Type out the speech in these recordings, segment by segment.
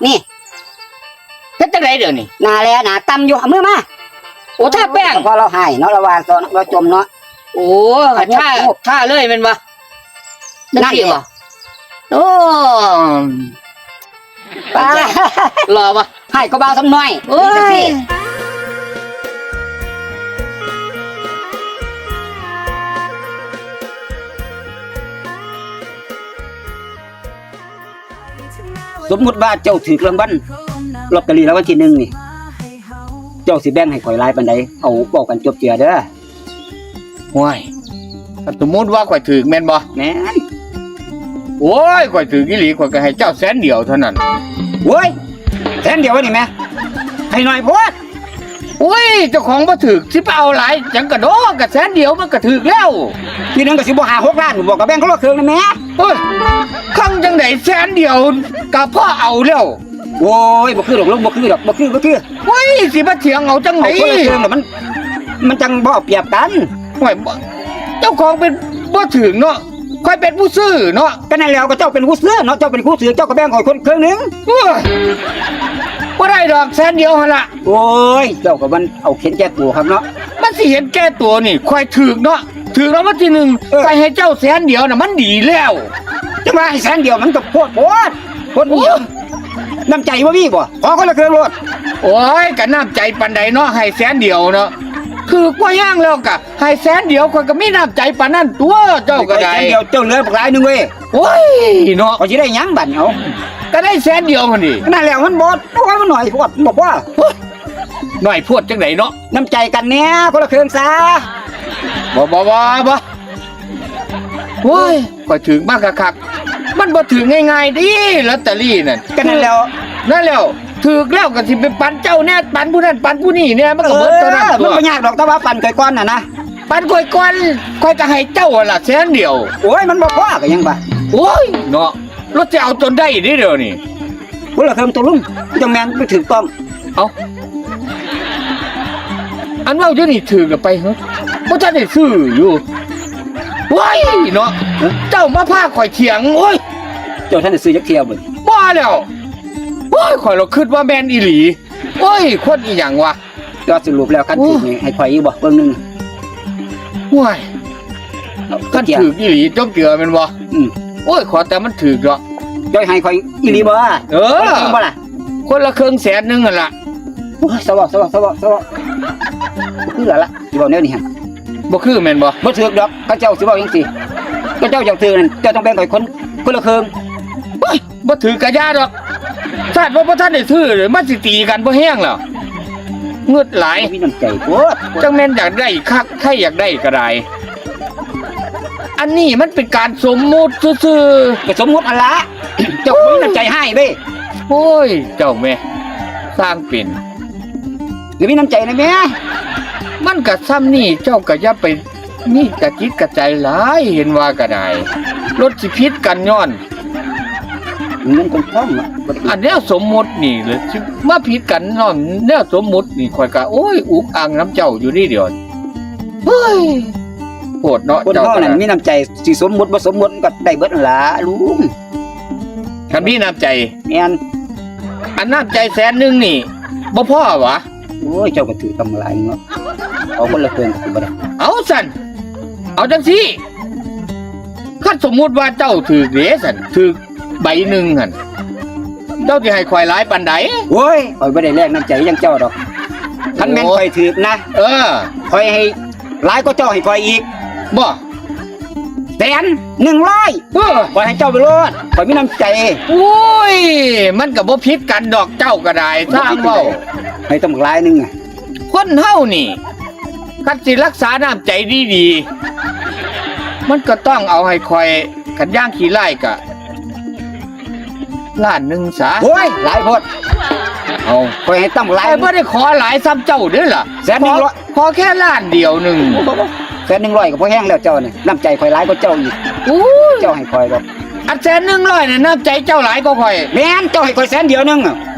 ນີ້ ເຮັດຈັ່ງໃດດຽວນີ້? ໜ້າແລໜ້າຕ່ຳຢູ່ ເອົາມືມາ. ໂອ້ ທາແປ້ງ ເພາະລາວຮ້າຍເນາະ ລາວວ່າເນາະ ລາວຈົ່ມເນາະ. ໂອ້ ທາ ທາເລີຍແມ່ນບໍ່? ຈັ່ງຊີ້ບໍ່? ໂອ້ ປ້າ ຫຼໍ່ບໍ່? ຮ້າຍກວ່າບ່າວສ່ຳນ້ອຍ. ໂອ້ຍ ສົມມຸດວ່າເຈົ້າຖືກລາງວັນລອດຕະລີລາງວັນທີໜຶ່ງນີ້ ເຈົ້າຊິແບ່ງໃຫ້ຂ້ອຍຫຼາຍປານໃດ? ເອົາ ເວົ້າກັນຈົບເທື່ອເດີ. ໂອ້ຍ ສົມມຸດວ່າຂ້ອຍຖືກແມ່ນບໍ່? ແມ່ນ. ໂອ້ຍ ຂ້ອຍຖືກອີ່ຫຼີ ຂ້ອຍກໍໃຫ້ເຈົ້າແສນດຽວເທົ່ານັ້ນ. ໂອ້ຍ ແສນດຽວນີ້ແໝ່ ໃຫ້ໜ້ອຍໂພດ. ໂອ້ຍ ເຈົ້າຂອງບໍ່ຖືກ ຊິໄປເອົາຫຼາຍຫຍັງກະດໍ ກະແສນດຽວມັນກະຖືກແລ້ວ. ທີໜຶ່ງກະຊິບໍ່ຫ້າຫົກລ້ານບໍ ກະແບ່ງຄົນລະເຄິ່ງນະແໝ່. ໂອ້ຍ ເຄິ່ງຈັ່ງໃດ ແສນດຽວກະພໍເອົາແລ້ວ. ໂອ້ຍ ບໍ່ຄືດອກ ບໍ່ຄືດອກ ບໍ່ຄື ບໍ່ຄື. ໂອ້ຍ ຊິມາຖຽງເອົາຈັ່ງໃດ? ເອົາຄົນລະເຄິ່ງລະ ມັນ ມັນຈັ່ງບໍ່ເອົາປຽບກັນ. ໂອ້ຍ ເຈົ້າຂອງເປັນບໍ່ຖືກເນາະ ຂ້ອຍເປັນຜູ້ຊື້ເນາະ. ກະນັ້ນແຫຼະ ກະເຈົ້າເປັນຜູ້ຊື້ເນາະ ເຈົ້າເປັນຜູ້ຖືກ ເຈົ້າກະແບ່ງຂ້ອຍຄົນເຄິ່ງໜຶ່ງ. ໂອ້ຍ ບໍ່ໄດ້ດອກ ແສນດຽວຫັ້ນລະ. ໂອ້ຍ ເຈົ້າກະມັນເອົາເຫັນແກ່ໂຕຄັກເນາະ. ມັນຊິເຫັນແກ່ໂຕນີ້ ຂ້ອຍຖືກເນາະ ຖືກລາງວັນທີໜຶ່ງ ເອີ ຂ້ອຍໃຫ້ເຈົ້າແສນດຽວນະ ມັນດີແລ້ວ. ຈັ່ງວ່າໃຫ້ແສນດຽວ ມັນກະໂພດໂພດ. ຄົນ ໂອ້ຍ ນ້ຳໃຈບໍ່ມີບໍ? ຂໍຄົນລະເຄິ່ງໂລດ. ໂອ້ຍ ກະນ້ຳໃຈປານໃດເນາະ ໃຫ້ແສນດຽວເນາະ. ຖືກພໍແຮງແລ້ວກະໃຫ້ແສນດຽວ ຂ້ອຍກະມີນ້ຳໃຈປານນັ້ນຕົວະ ເຈົ້າກະໄດ້. ແສນດຽວ ເຈົ້າເຫຼືອບັກຫຼາຍໜຶ່ງເວີຍ. ໂອ້ຍເນາະ ຂ້ອຍຊິໄດ້ຫຍັງບາດນີ້? ເອົ້າ ກະໄດ້ແສນດຽວຫັ້ນນີ້. ກະນັ້ນແຫຼະ ມັນບໍ່ ໂອ້ຍ ມັນໜ້ອຍໂພດ ມັນບໍ່ພໍ. ໂອ້ຍ ໜ້ອຍໂພດຈັ່ງໃດເນາະ. ນ້ຳໃຈກັນແດ່ ຄົນລະເຄິ່ງຊະ. ບໍ່ ບໍ່ ບໍ່ ບໍ່. ໂອ້ຍ ຂ້ອຍຖືກມາຄັກໆ ມັນບໍ່ຖືກງ່າຍໆເດ້ ລອດເຕີຣີນັ້ນ. ກະນັ້ນແຫຼະ ນັ້ນແຫຼະ ຖືກແລ້ວກະຊິໄປປັນເຈົ້າແດ່ ປັນຜູ້ນັ້ນປັນຜູ້ນີ້ແດ່ ມັນກະເບິດເທົ່ານັ້ນ. ເອີ ມັນບໍ່ຍາກດອກ ແຕ່ວ່າປັນຂ້ອຍກ່ອນຫັ້ນນະ. ປັນຂ້ອຍກ່ອນ ຂ້ອຍກະໃຫ້ເຈົ້າຫັ້ນລະແສນດຽວ. ໂອ້ຍ ມັນບໍ່ພໍກະຍັງວ່າ. ໂອ້ຍເນາະ ລາວຊິເອົາຈົນໄດ້ເດ້ດຽວນີ້. ຄົນລະເຄິ່ງຕົກລົງ ຈັ່ງແມ່ນໄປຖືກຕ້ອງ. ເອົ້າ ອັນເວົ້າຢູ່ນີ້ຖືກລະໄປຫື? ບໍ່ທັນໄດ້ຊື້ຢູ່. ໂອ້ຍເນາະ ເຈົ້າມາພາຂ້ອຍຖຽງ. ໂອ້ຍ ເຈົ້າທັນໄດ້ຊື້ຈັກເທື່ອບໍ່? ບໍ່ແລ້ວ. ໂອ້ຍ ຂ້ອຍລະຄິດວ່າແມ່ນອີ່ຫຼີ. ໂອ້ຍ ຄົນອີ່ຫຍັງວະ? ແຕ່ວ່າສະຫຼຸບແລ້ວ ຄັນຖືກນີ້ໃຫ້ຂ້ອຍອີກບໍ່ເບິ່ງໜຶ່ງ? ໂອ້ຍ ຄັນຖືກອີ່ຫຼີ ຈົມເຈືອແມ່ນບໍ່? ອືມ ໂອ້ຍ ຂໍແຕ່ມັນຖືກເນາະ. ເຈົ້າໃຫ້ຂ້ອຍອີ່ຫຼີບໍ່? ເອີ ຄົນລະເຄິ່ງບໍ່ລະ? ຄົນລະເຄິ່ງແສນໜຶ່ງຫັ້ນລະ. ໂອ້ຍ ຊະເວົ້າ ຊະເວົ້າ ຊະເວົ້າ ຊະເວົ້າ. ບໍ່ຄືລະລະ ຊິເວົ້າແນວນີ້ຫັ້ນ. ບໍ່ຄືແມ່ນບໍ່? ບໍ່ຖືກດອກ ເຂົາເຈົ້າຊິເວົ້າຈັ່ງຊີ້. ເຂົາເຈົ້າຢາກຖືກນັ້ນ ເຈົ້າຕ້ອງແບ່ງໃຫ້ຂ້ອຍຄົນ ຄົນລະເຄິ່ງ. ໂອ້ຍ ບໍ່ຖືກກະຢ່າດອກ ຊາດວ່າບໍ່ທັນໄດ້ຊື້ ມັນຊິຕີກັນພໍແຮງແລ້ວ. ງຶດຫຼາຍ ບໍ່ມີນ້ຳໃຈໂພດ. ຈັ່ງແມ່ນຢາກໄດ້ຄັກ ໃຜຢາກໄດ້ກະໄດ້. ອັນນີ້ມັນເປັນການສົມມຸດຊື່ໆ. ກະສົມມຸດຫັ້ນລະ ເຈົ້າບໍ່ມີນ້ຳໃຈຮ້າຍເວີຍ. ໂອ້ຍ ເຈົ້າແມ່ ຊ່າງເປັນ ກະມີນ້ຳໃຈນະແມ່. ມັນກະຊ່ຳນີ້ ເຈົ້າກະຢ່າໄປ ມີກະຈິດກະໃຈຫຼາຍ ເຫັນວ່າກະໄດ້. ລົດຊິຜິດກັນຍ້ອນເງິນກອງທອງເນາະ. ອັນແນວສົມມຸດນີ້ ຊິມາຜິດກັນຍ້ອນແນວສົມມຸດນີ້ ຂ້ອຍກະ ໂອ້ຍ ອຸກອັ່ງນຳເຈົ້າຢູ່ນີ້ດຽວ. ເຮີ້ຍ ໂພດເນາະ. ຄົນເຮົານັ້ນມີນ້ຳໃຈ ຊິສົມມຸດບໍ່ສົມມຸດ ມັນກະໄດ້ເບິດຫັ້ນລະລຸງ. ຄັນມີນ້ຳໃຈ ແມ່ນ. ອັນນ້ຳໃຈແສນໜຶ່ງນີ້ ບໍ່ພໍຫວາ? ໂອ້ຍ ເຈົ້າກະຖືກຕັ້ງຫຼາຍເນາະ ເອົາຄົນລະເຄິ່ງກະຊິບໍ່ໄດ້. ເອົາຊັ້ນ ເອົາຈັ່ງຊີ້ ຄັນສົມມຸດວ່າເຈົ້າຖືກເດຊັ້ນ ຖືກໃບໜຶ່ງຫັ້ນ ເຈົ້າຊິໃຫ້ຂ້ອຍຫຼາຍປານໃດ? ໂອ້ຍ ຂ້ອຍບໍ່ໄດ້ແລກນ້ຳໃຈຫຍັງເຈົ້າດອກ. ຄັນແມ່ນຂ້ອຍຖືກນະ ເອີ ຂ້ອຍໃຫ້ຫຼາຍກວ່າເຈົ້າໃຫ້ຂ້ອຍອີກ. ບໍ່? ແສນໜຶ່ງຮ້ອຍ. ເອີ ຂ້ອຍໃຫ້ເຈົ້າໄປໂລດ ຂ້ອຍມີນ້ຳໃຈ. ໂອ້ຍ ມັນກະບໍ່ຜິດກັນດອກ ເຈົ້າກະໄດ້ ຊ່າງເວົ້າ. ໃຫ້ຕັ້ງບັກຫຼາຍໜຶ່ງ. ຄົນເຮົານີ້ ຄັນຊິຮັກສານ້ຳໃຈດີໆ ມັນກະຕ້ອງເອົາໃຫ້ຂ້ອຍ ຄັນຢ່າງຂີ້ລ້າຍກະ ລ້ານໜຶ່ງສາ. ໂອ້ຍ ຫຼາຍໂພດ. ເອົາ ຂ້ອຍໃຫ້ຕັ້ງຫຼາຍ ຂ້ອຍບໍ່ໄດ້ຂໍຫຼາຍຊ່ຳເຈົ້າເດ້ລະ. ແສນໜຶ່ງຮ້ອຍ ຂໍແຄ່ລ້ານດຽວໜຶ່ງ. ແສນໜຶ່ງຮ້ອຍກະພໍແຮງແລ້ວເຈົ້ານີ້ ນ້ຳໃຈຂ້ອຍຫຼາຍກວ່າເຈົ້າອີກ. ໂອ້ຍ ເຈົ້າໃຫ້ຂ້ອຍດອກ. ອັນແສນໜຶ່ງຮ້ອຍນັ້ນ ນ້ຳໃຈເຈົ້າຫຼາຍກວ່າຂ້ອຍ. ແມ່ນ ເຈົ້າໃຫ້ຂ້ອຍແສນດຽວໜຶ່ງ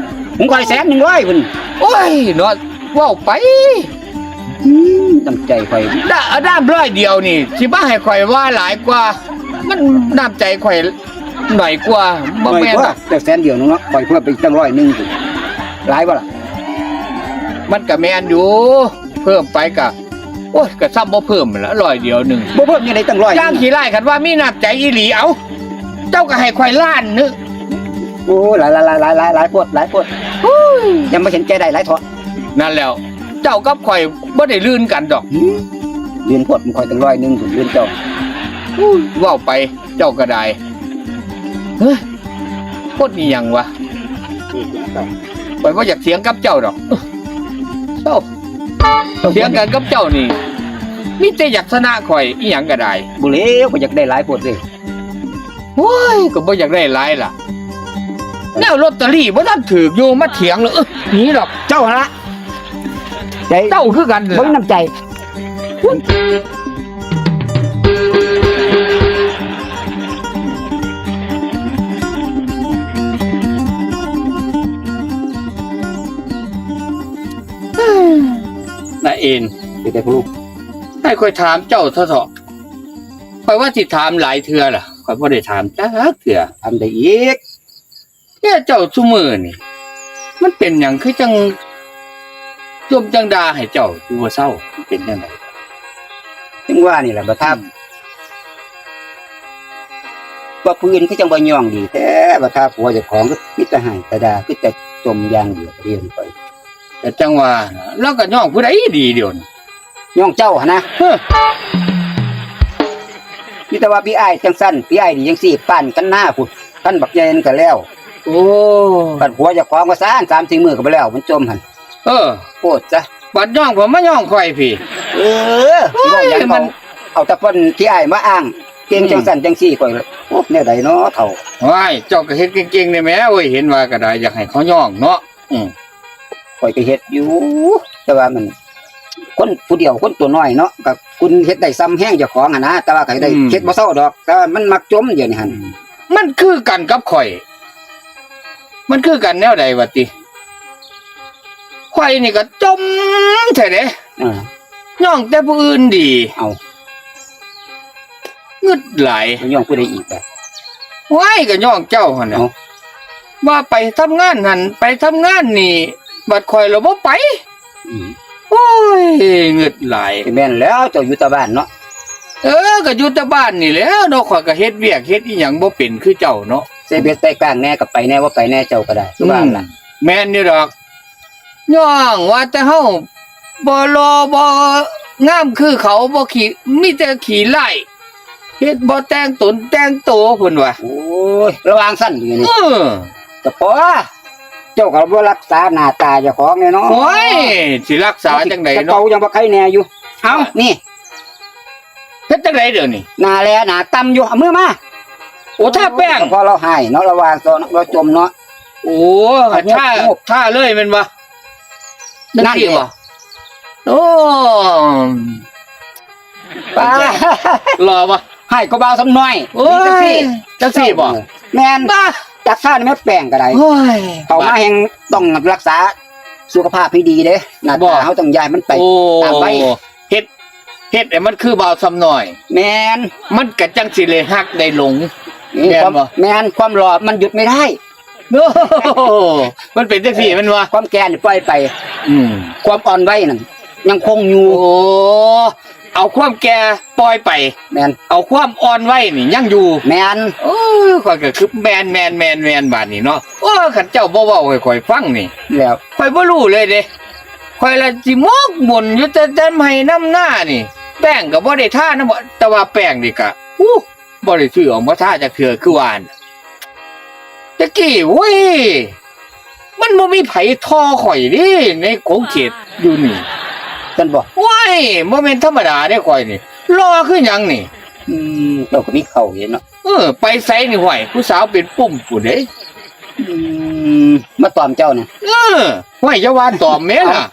ຂອງຂ້ອຍແສນໜຶ່ງຮ້ອຍພຸ້ນ. ໂອ້ຍເນາະ ເວົ້າໄປ. ອືມ ນ້ຳໃຈຂ້ອຍ ດາ ດ້າມຮ້ອຍດຽວນີ້ ຊິມາໃຫ້ຂ້ອຍວ່າຫຼາຍກວ່າ ມັນນ້ຳໃຈຂ້ອຍ ໜ້ອຍກວ່າ ບໍ່ແມ່ນ ໜ້ອຍກວ່າ ແຕ່ແສນດຽວໜຶ່ງເນາະ ຂ້ອຍເພີ່ມໄປອີກຕັ້ງຮ້ອຍໜຶ່ງ ຫຼາຍບໍ່ລະ? ມັນກະແມ່ນຢູ່ ເພີ່ມໄປກະ ໂອ້ຍ ກະສ່ຳບໍ່ເພີ່ມຫັ້ນລະ ຮ້ອຍດຽວໜຶ່ງ ບໍ່ເພີ່ມຈັ່ງໃດຕັ້ງຮ້ອຍ ຢ່າງຂີ້ລ້າຍ ຄັນວ່າມີນ້ຳໃຈອີ່ຫຼີ ເອົ້າ ເຈົ້າກະໃຫ້ຂ້ອຍລ້ານໜຶ່ງ ໂອ້ຍ ຫຼາຍ ຫຼາຍ ຫຼາຍ ຫຼາຍ ຫຼາຍໂພດ ຫຼາຍໂພດ ໂອ້ຍ ຍັງບໍ່ເຫັນແກ່ໄດ້ຫຼາຍເທາະ ນັ້ນແລ້ວ ເຈົ້າກັບຂ້ອຍບໍ່ໄດ້ລື່ນກັນດອກ ຫື ລື່ນໂພດ ຂ້ອຍຕັ້ງຮ້ອຍໜຶ່ງພຸ້ນ ລື່ນເຈົ້າ ໂອ້ຍ ເວົ້າໄປ ເຈົ້າກະໄດ້ ເຮີ້ຍ ຄົນອີ່ຫຍັງວະ ຂ້ອຍບໍ່ຢາກຖຽງກັບເຈົ້າດອກ ເອົ້າ ຖຽງກັນກັບເຈົ້ານີ້ ມີແຕ່ຢາກຊະນະຂ້ອຍ ອີ່ຫຍັງກະໄດ້ ບໍ່ແລ້ວ ຂ້ອຍຢາກໄດ້ຫຼາຍໂພດເດ້ ໂອ້ຍ ກະບໍ່ຢາກໄດ້ຫຼາຍລະ ແນວລອດເຕີຣີບໍ່ທັນຖືກຢູ່ ມາຖຽງລະ ເອີ ໜີດອກ ເຈົ້າຫັ້ນລະ ເຈົ້າຄືກັນ ບໍ່ມີນ້ຳໃຈ ນາເອນ ເປັນໃດພໍ່ລູກ ໃຫ້ຂ້ອຍຖາມເຈົ້າເທາະ ຂ້ອຍວ່າຊິຖາມຫຼາຍເທື່ອລະ ຂ້ອຍບໍ່ໄດ້ຖາມຈັກເທື່ອ ຖາມໄດ້ອີກ ແຕ່ເຈົ້າຊຸມື້ນີ້ ມັນເປັນຫຍັງຄືຈັ່ງຈົ່ມຈັ່ງດ່າໃຫ້ເຈົ້າຢູ່ບໍ່ເຊົາ ມັນເປັນຈັ່ງໃດ? ຈັ່ງວ່ານີ້ລະ ບັກທ່າ ອືມ ວ່າຜູ້ອື່ນຄືຈັ່ງບໍ່ຍ້ອງດີແທ້ ບັກທ່າ ຜົວເຈົ້າຂອງຄືມີແຕ່ໃຫ້ແຕ່ດ່າ ຄືແຕ່ຈົ່ມຢ່າງດຽວ ປະເດນໄປ ກະຈັ່ງວ່າ ລາວກະຍ້ອງຜູ້ໃດດີດຽວນີ້ ຍ້ອງເຈົ້າຫັ້ນນະ ເຮີ້ ມີແຕ່ວ່າພີ່ອ້າຍຈັ່ງຊັ້ນ ພີ່ອ້າຍດີຈັ່ງຊີ້ ປານກັນນາພຸ້ນ ຄັນບັກໃຫຍ່ນັ້ນກະແລ້ວ ໂອ້ ຄັນຜົວເຈົ້າຂອງວ່າຊັ້ນ ສາມສີ່ມື້ກະບໍ່ແລ້ວ ມັນຈົ່ມຫັ້ນ ເອີ ໂພດຊະ ບັດຍ້ອງຜົວມາຍ້ອງຂ້ອຍພີ້ ເອີ ໂອ້ຍ ຊິເວົ້າຫຍັງ ມັນ ເອົາ ເອົາແຕ່ເພິ່ນທີ່ອ້າຍມາອ້າງ ເກັ່ງ ອືມ ຈັ່ງຊັ້ນຈັ່ງຊີ້ ຂ້ອຍ ໂອ້ ແນວໃດນໍເຖົ້າ ໂອ້ຍ ເຈົ້າກະເຮັດເກັ່ງໆແດ່ແມ້ ໂອ້ຍ ເຫັນວ່າກະໄດ້ ຢາກໃຫ້ເຂົາຍ້ອງເນາະ ອືມ ຂ້ອຍກະເຮັດຢູ່ ແຕ່ວ່າມັນ ຄົນຜູ້ດຽວ ຄົນຕົວນ້ອຍເນາະ ກະຄຸນເຮັດໄດ້ຊ່ຳແຮງເຈົ້າຂອງຫັ້ນນະ ແຕ່ວ່າກະເຮັດ ອືມ ເຮັດບໍ່ເຊົາດອກ ແຕ່ວ່າມັນມັກຈົ່ມດຽວນີ້ຫັ້ນ ອືມ ມັນຄືກັນກັບຂ້ອຍ ມັນຄືກັນແນວໃດວະຕິ? ຂ້ອຍນີ້ກະຈົ່ມແທ້ເດ້ ເອີ ຍ້ອງແຕ່ຜູ້ອື່ນດີ ເອົ້າ ງຶດຫຼາຍ ໄປຍ້ອງຜູ້ໃດອີກບາດ? ໂອ້ຍ ກະຍ້ອງເຈົ້າຫັ້ນແຫຼະ ເອົ້າ ວ່າໄປທຳງານຫັ້ນ ໄປທຳງານນີ້ ບັດຂ້ອຍລະບໍ່ໄປ ອືມ ໂອ້ຍ ງຶດຫຼາຍ ກະແມ່ນແລ້ວ ເຈົ້າຢູ່ແຕ່ບ້ານເນາະ ເອີ ກະຢູ່ແຕ່ບ້ານນີ້ແຫຼ້ວເນາະ ຂ້ອຍກະເຮັດວຽກເຮັດອີ່ຫຍັງບໍ່ເປັນຄືເຈົ້າເນາະ ໃສ່ເບັດໃສ່ກ້າງແດ່ ກະໄປແດ່ ບໍ່ໄປແດ່ ເຈົ້າກະໄດ້ ຄືວ່າຫັ້ນລະ ອືມ ແມ່ນຢູ່ດອກ ຍ້ອງວ່າແຕ່ເຮົາບໍ່ຫຼໍ່ບໍ່ງາມຄືເຂົາ ບໍ່ຂີ້ ມີແຕ່ຂີ້ຮ້າຍ ເຮັດບໍ່ແຕ່ງຕົນແຕ່ງໂຕ ເພິ່ນວ່າ ໂອ້ຍ ລະຫວ່າງຊັ້ນຢູ່ນີ້ ເອີ ກະພໍ ເຈົ້າກະບໍ່ລັກສາໜ້າຕາເຈົ້າຂອງແນ່ເນາະ ໂອ້ຍ ຊິລັກສາຈັ່ງໃດເນາະ ເຈົ້າຍັງບໍ່ໄຄແນ່ຢູ່ ເອົ້າ ນີ້ ເຮັດຈັ່ງໃດດຽວນີ້ ໜ້າແຫຼະໜ້າຕ່ຳຢູ່ ເອົາມືມາ ໂອ້ ທາແປ້ງ ພໍລາວຮ້າຍເນາະ ລາວວ່າຊໍເນາະ ລາວຈົ່ມເນາະ ໂອ້ ທາ ທາເລີຍແມ່ນບໍ່? ຈັ່ງຊີ້ບໍ່? ໂອ້ ປ້າ ຫຼໍ່ບໍ່? ຮ້າຍກວ່າບ່າວສຳນ້ອຍ ໂອ້ຍ ຈັ່ງຊີ້ບໍ່? ແມ່ນ ຈັກທາແມ່ນແປ້ງກະໄດ້ ໂອ້ຍ ເຂົ້າມາແຮ່ງຕ້ອງລັກສາສຸຂະພາບໃຫ້ດີເດ້ ໜ້າຕາເຮົາຕ້ອງຢ່າໃຫ້ມັນໄປຕາມໄວ ເຮັດ ເຮັດໃຫ້ມັນຄືບ່າວສຳນ້ອຍ ແມ່ນ ມັນກະຈັ່ງຊິໄດ້ຮັກໄດ້ຫຼົງ ແມ່ນບໍ່? ແມ່ນ ຄວາມຫຼໍ່ມັນຢຸດໄມ່ໄດ້ ໂອ້ ມັນເປັນຈັ່ງຊີ້ແມ່ນບໍ່? ຄວາມແກ່ນີ້ປ່ອຍໄປ ອືມ ຄວາມອ່ອນໄວນັ້ນຍັງຄົງຢູ່ ໂອ້ ເອົາຄວາມແກ່ປ່ອຍໄປ ແມ່ນ ເອົາຄວາມອ່ອນໄວນີ້ຍັງຢູ່ ແມ່ນ ໂອ້ ຂ້ອຍກະຄືແມ່ນໆໆ ບາດນີ້ເນາະ ໂອ້ ຄັນເຈົ້າບໍ່ເວົ້າໃຫ້ຂ້ອຍຟັງນີ້ ແລ້ວ ຂ້ອຍບໍ່ຮູ້ເລີຍເດ້ ຂ້ອຍລະຊິໝົກໝຸນຢູ່ແຕ່ ແຕ່ນຳໄຮ່ນຳນານີ້ ແປ້ງກະບໍ່ໄດ້ທານຳ ແຕ່ວ່າແປ້ງນີ້ກະ ອູ້ ບໍ່ໄດ້ຊື້ອອກມາທາຈັກເທື່ອ ຄືວ່າຫັ້ນ ແຕ່ກີ້ ໂອ້ຍ ມັນບໍ່ມີໃຜທໍ່ຂ້ອຍເດ້ ໃນຂົງເຂດຢູ່ນີ້ ຊັ້ນບໍ່? ໂອ້ຍ ບໍ່ແມ່ນທຳມະດາເດ້ຂ້ອຍນີ້ ຫຼໍ່ຄືຫຍັງນີ້ ອືມ ເຈົ້າກະມີເຂົ້າຢູ່ເນາະ ເອີ ໄປໃສນີ້ ຫ້ວຍ ຜູ້ສາວເປັນປຸ້ມພຸ້ນເດ້ ອືມ ມາຕອມເຈົ້ານະ ເອີ ຫ້ວຍ ຢ່າວ່າຕອມແມ້ລະ ເອົ້າ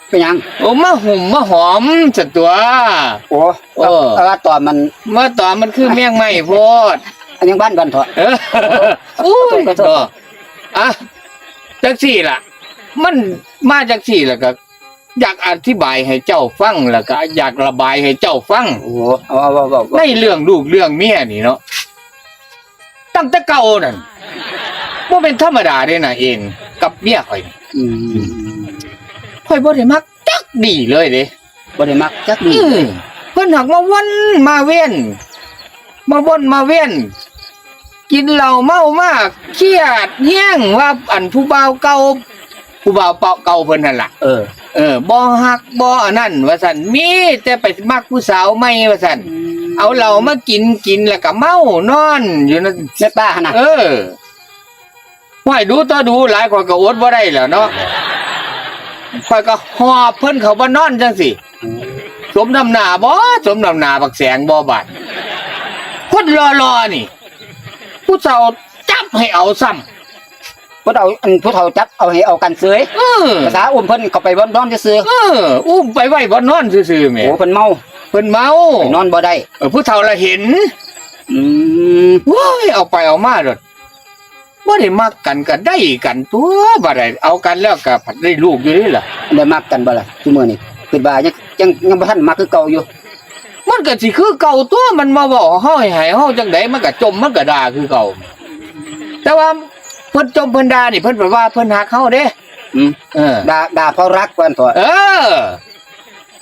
ເປັນຫຍັງ? ໂອ ມາຫຸ້ມມາຫອມຊັ້ນຕົວະ ໂອ ເອີ ເອີ ຕອມມັນ ມາຕອມມັນຄືແມງໄມ້ໂພດ ອັນຍັງບ້ານກັນເທາະ ເອີ ໂອ້ຍ ຂໍໂທດ ຂໍໂທດ ເນາະ ອ່ະ ຈັ່ງຊີ້ລະ ມັນມາຈັ່ງຊີ້ລະກະ ຢາກອະທິບາຍໃຫ້ເຈົ້າຟັງ ລະກະຢາກລະບາຍໃຫ້ເຈົ້າຟັງ ໂອ້ ເອົາ ເວົ້າ ເວົ້າ ເວົ້າ ໃນເລື່ອງລູກເລື່ອງເມຍນີ້ເນາະ ແ ຕັ້ງແຕ່ເກົ່ານັ້ນ ບໍ່ແມ່ນທຳມະດາເດ້ນະເອງກັບເມຍຂ້ອຍນີ້. ອືມ ຂ້ອຍບໍ່ໄດ້ມັກຈັກດີ້ເລີຍເດ້. ບໍ່ໄດ້ມັກຈັກດີ້. ອືມ ເພິ່ນຫາກມາວົນມາວຽນ ມາວົນມາວຽນ ກິນເຫຼົ້າເມົາມາ ຄຽດແຮງວ່າ ອັນ ຜູ້ບ່າວເກົ່າ ຜູ້ບ່າວເກົ່າເກົ່າເພິ່ນຫັ້ນລະ ເອີ ເອີ ບໍ່ຮັກບໍ່ອັນນັ້ນວ່າຊັ້ນ ມີແຕ່ໄປມັກຜູ້ສາວໃໝ່ວ່າຊັ້ນ. ອືມ ເອົາເຫຼົ້າມາກິນ ກິນແລ້ວກໍເມົານອນຢູ່ໃນ ໃນປ່າຫັ້ນນະ. ເອີ ຫ້ວຍ ດູຕໍ່ດູຫຼາຍ ຂ້ອຍກໍອົດບໍ່ໄດ້ແລ້ວເນາະ ຂ້ອຍກໍຫອບເພິ່ນເຂົ້າມານອນຈັ່ງຊີ້. ອືມ ສົມນ້ຳໜ້າບໍ່? ສົມນ້ຳໜ້າບັກແສງບໍ່? ບາດຄົນຫຼໍ່ໆນີ້ ຜູ້ເຖົ້າຈັບໃຫ້ເອົາຊ້ຳ. ຜູ້ເຖົ້າ ອັນ ຜູ້ເຖົ້າຈັບເອົາໃຫ້ເອົາກັນເສີຍ. ເອີ ພາສາອຸ້ມເພິ່ນເຂົ້າໄປບ່ອນນອນຊື່ໆ. ເອີ ອຸ້ມໄປໄວ້ບ່ອນນອນຊື່ໆແໝ່. ໂອ້ ເພິ່ນເມົາ ເພິ່ນເມົາ ໄປນອນບໍ່ໄດ້. ເອີ ຜູ້ເຖົ້າລະເຫັນ. ອືມ ໂອ້ຍ ເອົາໄປເອົາມາໂລດ ບໍ່ໄດ້ມັກກັນກໍໄດ້ກັນຕົວະ ບາດໃດເອົາກັນແລ້ວກໍພັດໄດ້ລູກຢູ່ເດ້ລະ. ໄດ້ມັກກັນບໍ່ລະ? ຊຸມື້ນີ້ຄິດວ່າຍັງ ຍັງ ຍັງບໍ່ທັນມັກຄືເກົ່າຢູ່. ມັນກໍຊິຄືເກົ່າຕົວະ ມັນມາເວົ້າເຮົາໃຫ້ເຮົາຈັ່ງໃດ ມັນກໍຈົ່ມມັນກໍດ່າຄືເກົ່າ. ແຕ່ວ່າເພິ່ນຈົ່ມເພິ່ນດ່ານີ້ ເພິ່ນໄປວ່າເພິ່ນຮັກເຮົາເດ້. ອືມ ເອີ ດ່າ ດ່າເພາະຮັກວ່າຊັ້ນເຖາະ. ເອີ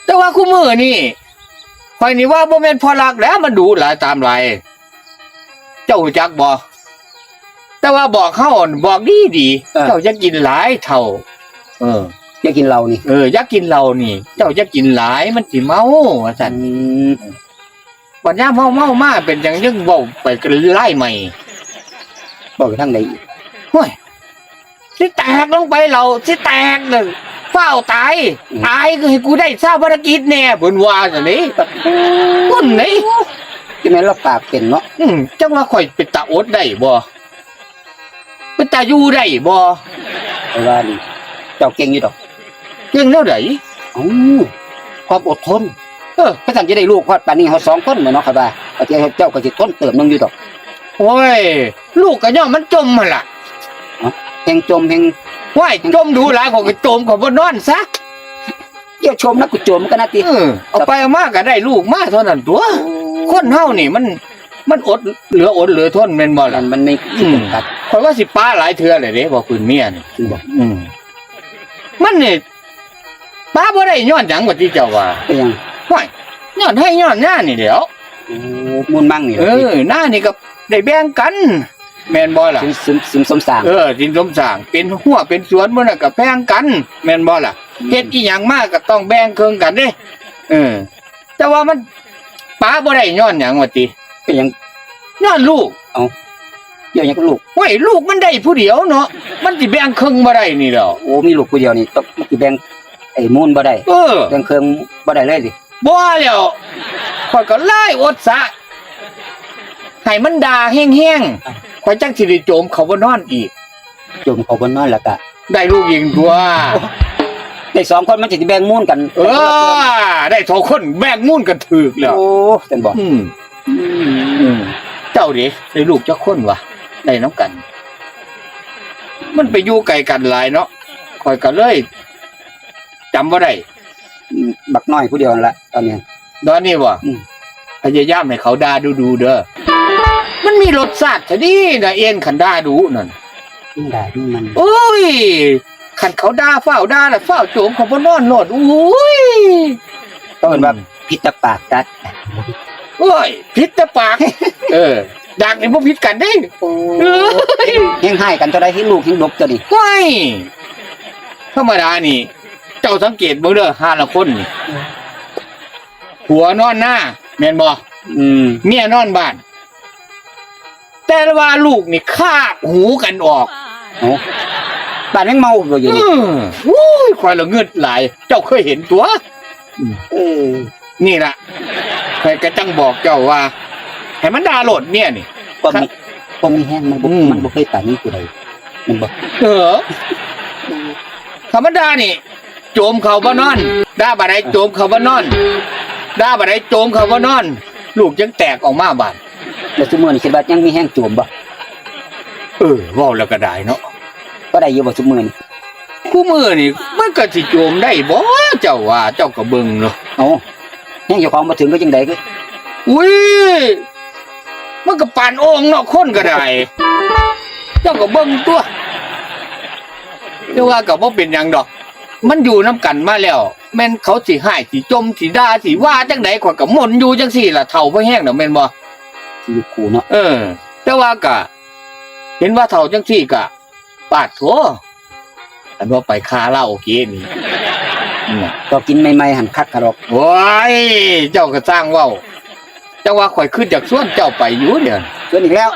ແຕ່ວ່າຄູ່ມື້ນີ້ ຂ້ອຍນີ້ວ່າບໍ່ແມ່ນເພາະຮັກແລ້ວ ມັນດຸຫຼາຍຕາມຫຼາຍ. ເຈົ້າຮູ້ຈັກບໍ່? ແຕ່ວ່າບອກເຮົາ ບອກດີໆ ເອີ ເຈົ້າຢ່າກິນຫຼາຍເຖົ້າ. ເອີ ຢ່າກິນເຫຼົ້ານີ້ ເອີ ຢ່າກິນເຫຼົ້ານີ້ ເຈົ້າຢ່າກິນຫຼາຍ ມັນຊິເມົາ ວ່າຊັ້ນ. ອືມ ບັດຍາມເຮົາເມົາມາ ເປັນຫຍັງຍັງເວົ້າໄປກັນລາຍໃໝ່? ເວົ້າໄປທາງໃດອີກ? ໂອ້ຍ ຊິແຕກລົງໄປເຫຼົ່າ ຊິແຕກເລີຍ ຟ້າວຕາຍ. ອືມ ຕາຍກໍໃຫ້ກູໄດ້ຊາປະນະກິດແດ່ ເພິ່ນວ່າຊັ້ນເດ້. ຄົນເດ້ ຈັ່ງແມ່ນລາວປາກເປັນເນາະ. ອືມ ຈັ່ງວ່າຂ້ອຍເປັນຕາອົດໄດ້ບໍ່? ເປັນຕາຢູ່ໄດ້ບໍ່? ຂ້ອຍວ່ານີ້ ເຈົ້າເກັ່ງຢູ່ດອກ. ເກັ່ງແນວໃດ? ເອົ້າ ຄວາມອົດທົນ. ເອີ ຄັນຊັ້ນຈະໄດ້ລູກຮອດປານນີ້ ຮອດສອງຄົນແມ່ນເນາະ ຂ້ອຍວ່າ ເຈົ້າກໍຊິທົນເຕີບໜຶ່ງຢູ່ດອກ. ໂອ້ຍ ລູກກໍຍ້ອນມັນຈົ່ມຫັ້ນລະ. ເອົ້າ ແຮ່ງຈົ່ມແຮ່ງ ໂອ້ຍ ຈົ່ມດູຫຼາຍ ຂ້ອຍກໍຈົ່ມ ຂ້ອຍບໍ່ນອນຊະ. ຢ່າຊົມນະ ກູຈົ່ມກັນນະຕິ. ເອີ ເອົາໄປເອົາມາກໍໄດ້ລູກມາເທົ່ານັ້ນຕົວະ. ໂອ້ ຄົນເຮົານີ້ມັນ ມັນອົດ ເຫຼືອອົດເຫຼືອທົນແມ່ນບໍ່ລະ? ມັນ ມັນມີ ອືມ ຈຳກັດ. ຂ້ອຍວ່າຊິປາຫຼາຍເທື່ອແລ້ວເດ້ ເວົ້າພື້ນເມຍນີ້. ແມ່ນບໍ່? ອືມ ມັນນີ້ປາບໍ່ໄດ້ຍ້ອນຫຍັງວ່າຕິເຈົ້າວ່າ? ເປັນຫຍັງ? ໂອ້ຍ ຍ້ອນໄຮ່ຍ້ອນນານີ້ແຫຼ້ວ. ໂອ້ ມູນມັງນີ້ ເອີ ນານີ້ກໍໄດ້ແບ່ງກັນ ແມ່ນບໍ່ລະ? ສິນ ສິນ ສິນສົມສ້າງ. ເອີ ສິນສົມສ້າງ ເປັນຮົ້ວເປັນສວນໝົດນະ ກໍແບ່ງກັນ ແມ່ນບໍ່ລະ? ອືມ ເຮັດອີ່ຫຍັງມາກໍຕ້ອງແບ່ງເຄິ່ງກັນເດ້. ເອີ ແຕ່ວ່າມັນປາບໍ່ໄດ້ຍ້ອນຫຍັງວ່າຕິ? ເປັນຫຍັງ? ຍ້ອນລູກ. ເອົ້າ ກ່ຽວຫຍັງກັບລູກ? ໂອ້ຍ ລູກມັນໄດ້ຜູ້ດຽວເນາະ ມັນຊິແບ່ງເຄິ່ງບໍ່ໄດ້ນີ້ແຫຼ້ວ. ໂອ້ ມີລູກຜູ້ດຽວນີ້ຕ້ອງ ມັນຊິແບ່ງໄອ້ມູນບໍ່ໄດ້. ເອີ ແບ່ງເຄິ່ງບໍ່ໄດ້ເລີຍຕິ? ບໍ່ແລ້ວ ຂ້ອຍກໍເລີຍອົດສະ ໃຫ້ມັນດ່າແຮງໆ ຂ້ອຍຈັ່ງຊິໄດ້ໂຈມເຂົ້າບ່ອນນອນອີກ. ໂຈມເຂົ້າບ່ອນນອນແລ້ວກະໄດ້ລູກອີກຕົວະ. ໄດ້ສອງຄົນມັນຊິແບ່ງມູນກັນ. ເອີ ໄດ້ສອງຄົນແບ່ງມູນກັນຖືກແລ້ວ. ໂອ້ ຊັ້ນບໍ? ອືມ ອືມ ເຈົ້າເດ ໄດ້ລູກຈັກຄົນວະ? ໄດ້ນຳກັນ ມັນໄປຢູ່ໄກກັນຫຼາຍເນາະ ຂ້ອຍກໍເລີຍຈຳບໍ່ໄດ້. ອືມ ບັກນ້ອຍຜູ້ດຽວຫັ້ນລະຕອນນີ້. ດອນນີ້ບໍ່? ອືມ ພະຍາຍາມໃຫ້ເຂົາດ່າດຸໆເດີ. ມັນມີລົດຊາດຊະດີນະເອັນ ຄັນດ່າດຸນັ້ນ. ມັນດ່າດຸມັນ. ໂອ້ຍ ຄັນເຂົາດ່າ ຟ້າວດ່າລະ ຟ້າວໂຈມເຂົ້າມານອນໂລດ. ໂອ້ຍ ເຂົາເອີ້ນວ່າ ອືມ ຜິດຕາປາກກັດ. ໂອ້ຍ ຜິດແຕ່ປາກ. ເອີ ດາກນີ້ບໍ່ຜິດກັນເດ້. ໂອ້ ເອີຍ ແຮ່ງຮ້າຍກັນເທົ່າໃດ ເຫັນລູກແຮ່ງດົກຕົວນີ້. ໂອ້ຍ ທຳມະດານີ້ ເຈົ້າສັງເກດເບິ່ງເດີ ຫ້າລະຄົນນີ້ ຜົວນອນນາ ແມ່ນບໍ່? ອືມ ເມຍນອນບ້ານ ແຕ່ວ່າລູກນີ້ຄາບຫູກັນອອກ. ເອົ້າ ບ້ານແມ່ນເມົາບໍ່ຢູ່ນີ້? ອືມ ໂອ້ຍ ຂ້ອຍລະງຶດຫຼາຍ ເຈົ້າເຄີຍເຫັນຕົວະ. ອືມ ເອີ ນີ້ລະ ຂ້ອຍກະຈັ່ງບອກເຈົ້າວ່າ ໃຫ້ມັນດ່າໂລດເມຍນີ້. ຄວາມມີ ຄວາມມີແຮງມັນບໍ່ ອືມ ມັນບໍ່ເຄີຍປານີຜູ້ໃດ ແມ່ນບໍ່? ເອີ ທຳມະດານີ້ ໂຈມເຂົ້າບໍ່ນອນ ດ່າບາດໃດໂຈມເຂົ້າບໍ່ນອນ ດ່າບາດໃດໂຈມເຂົ້າບໍ່ນອນ ລູກຈັ່ງແຕກອອກມາບາດ. ແລ້ວຊຸມື້ນີ້ຄິດວ່າຍັງມີແຮງໂຈມບໍ່? ເອີ ເວົ້າແລ້ວກໍໄດ້ເນາະ ພໍໄດ້ຢູ່ບໍ່ຊຸມື້ນີ້? ຄູ່ມື້ນີ້ມັນກໍຊິໂຈມໄດ້ບໍ່ ເຈົ້າວ່າ ເຈົ້າກໍເບິ່ງເນາະ. ເອົ້າ ແຮງເຈົ້າຂອງບໍ່ເຖິງຄືຈັ່ງໃດຄື? ອຸ້ຍ ມັນກໍປານໂອ່ງເນາະ ຄົນກໍໄດ້ ເຈົ້າກໍເບິ່ງຕົວະ. ແຕ່ວ່າກໍບໍ່ເປັນຫຍັງດອກ ມັນຢູ່ນຳກັນມາແລ້ວ ແມ່ນເຂົາຊິຮ້າຍ ຊິຈົ່ມ ຊິດ່າ ຊິວ່າຈັ່ງໃດ ຂ້ອຍກໍມົນຢູ່ຈັ່ງຊີ້ລະ ເຖົ້າພໍແຮງດອກ ແມ່ນບໍ່? ຊີວິດຄູ່ເນາະ. ເອີ ແຕ່ວ່າກໍເຫັນວ່າເຖົ້າຈັ່ງຊີ້ກໍ ປາດໂທ້ ຄັນວ່າໄປຄາຣາໂອເກະນີ້ ອືມ ຕອນກິນໃໝ່ໆຫັ້ນຄັກກະດອກ. ໂອ້ຍ ເຈົ້າກໍຊ່າງເວົ້າ ຈັ່ງວ່າຂ້ອຍຄິດຢາກຊວນເຈົ້າໄປຢູ່ເດ. ຊວນອີກແລ້ວ.